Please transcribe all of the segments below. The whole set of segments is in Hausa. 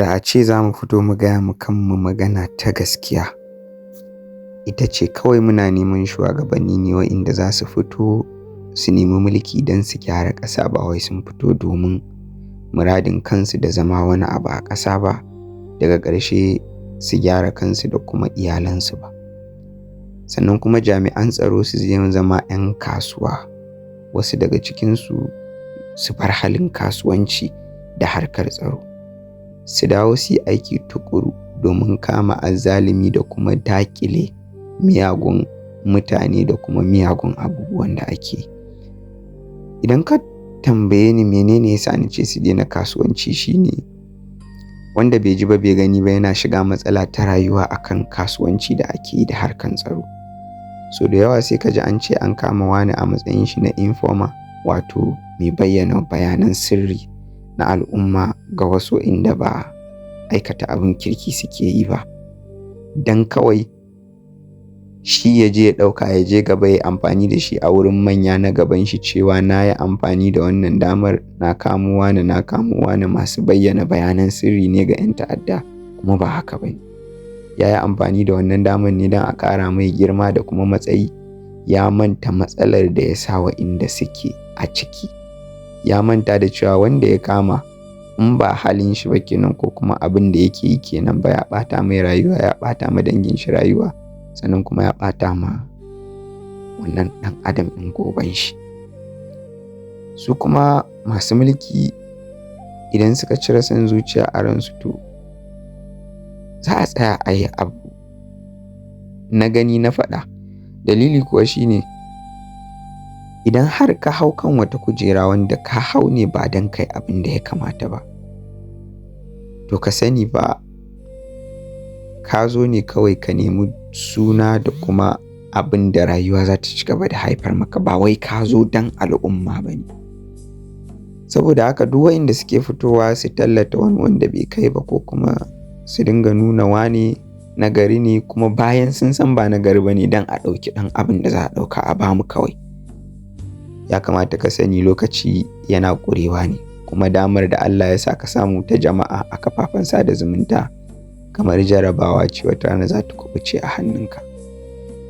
Da a ce za mu fito mu gaya ma kanmu magana ta gaskiya, ita ce kawai muna neman shuwagabanni ne waɗanda za su fito su nemi mulki don su gyara ƙasa, ba wai sun fito domin muradin kansu da zama wani abu a ƙasa ba, daga ƙarshe su gyara kansu da kuma iyalansu ba. Sannan kuma jami'an tsaro su zama 'yan kasuwa, wasu daga cikinsu su bar halin kasuwanci da harkar tsaro, su dawo su yi aiki tuƙuru domin kama azzalumi da kuma daƙile miyagun mutane da kuma miyagun abubuwan da ake yi. Idan ka tambaye ni menene yasa na ce su daina kasuwanci, shine wanda bai ji ba bai gani ba yana shiga matsala ta rayuwa akan kasuwanci da ake yi da harkan tsaro. So da yawa sai ka ji an ce an kama wani a matsayin shi na informer, wato mai bayyana bayanan sirri na al'umma ga wasu inda ba aikata abin kirki suke yi ba, don kawai shi ya je ya ɗauka ya je gaba ya amfani da shi a wurin manya na gaban shi cewa na yi amfani da wannan damar na kamo wani, na kamo wani masu bayyana bayanan sirri ne ga 'yan ta'adda, kuma ba haka ba ne. Ya yi amfani da wannan damar ne don a ƙara mai girma da kuma matsayi. Ya manta matsalar da ya sa wa inda suke a ciki. Ya manta da cewa wanda ya kama in ba halin shi ba kenan ko kuma abin da yake yi kenan ba, ya ɓata mai rayuwa, ya ɓata ma dangin shi rayuwa, sannan kuma ya ɓata ma wannan ɗan adam ɗin goben shi. Su kuma masu mulki idan suka cire son zuciya a ransu, to za a tsaya a yi abu na gani na faɗa. Dalili kuwa shine idan har ka hau kan wata kujera wanda ka hau ne ba don kai abin da ya kamata ba, to ka sani ba ka zo ne kawai ka nemi suna da kuma abin da rayuwa za ta ci gaba da haifar maka, ba wai ka zo don al'umma ba ne. Saboda haka duk waɗanda suke fitowa su tallata wani wanda bai kai ba ko kuma su dinga nuna wane nagari ne kuma bayan sun san ba nagari ba ne don a ɗauki ɗan abin da za a ɗauka a bamu kawai. Ya kamata ka sani lokaci yana ƙurewa ne, kuma damar da Allah ya sa ka samu ta jama'a a kafafen sada zumunta kamar jarabawa ce, wata rana za ta kuɓuce a hannunka.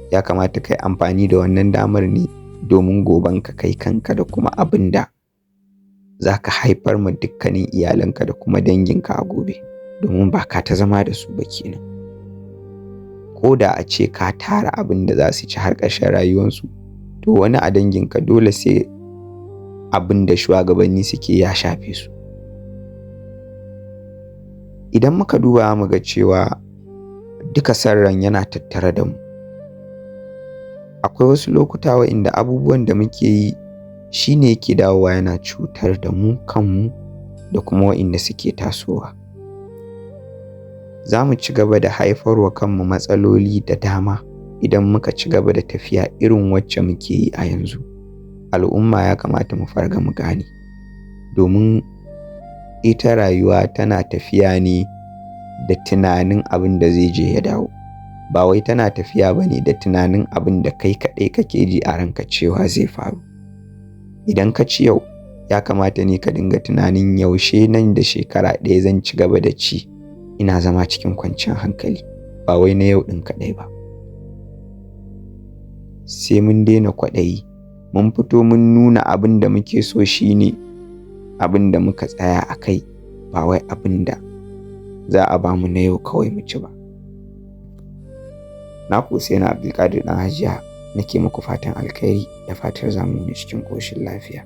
Ya kamata ka yi amfani da wannan damar ne domin goben ka kai kanka da kuma abin da za ka haifar ma dukkanin iyalanka da kuma danginka a gobe, domin ba ka ta zama da su ba kenan. Ko da a ce ka tara abin da za su ci har ƙarshen rayuwansu, to wani a danginka dole sai abin da shugabanni suke ya shafe su. Idan muka duba mu ga cewa duka sarran yana tattare da mu. Akwai wasu lokuta waɗanda abubuwan da muke yi shi ne yake dawowa yana cutar da mu kanmu da kuma waɗanda suke tasowa. Za mu ci gaba da haifarwa kanmu matsaloli da dama idan muka ci gaba da tafiya irin wacce muke yi a yanzu. Al'umma ya kamata mu farga mu gane, domin ita rayuwa tana tafiya ne da tunanin abin da zai je ya dawo, ba wai tana tafiya ba ne da tunanin abin da kai kaɗai kake ji a ranka cewa zai faru. Idan ka ci yau, ya kamata ne ka dinga tunanin yaushe nan da shekara ɗaya zan ci gaba da ci ina zama cikin kwanciyar hankali, ba wai na yau ɗin kaɗai ba. Sai mun daina kwaɗayi, mun fito mun nuna abin da muke so shine abin da muka tsaya a kai, ba wai abin da za a bamu na yau kawai mu ci ba. Naku Husaina Abdulkadir Ɗan Hajiya nake muku fatan alkhairi da fatar za mu wuni cikin ƙoshin lafiya.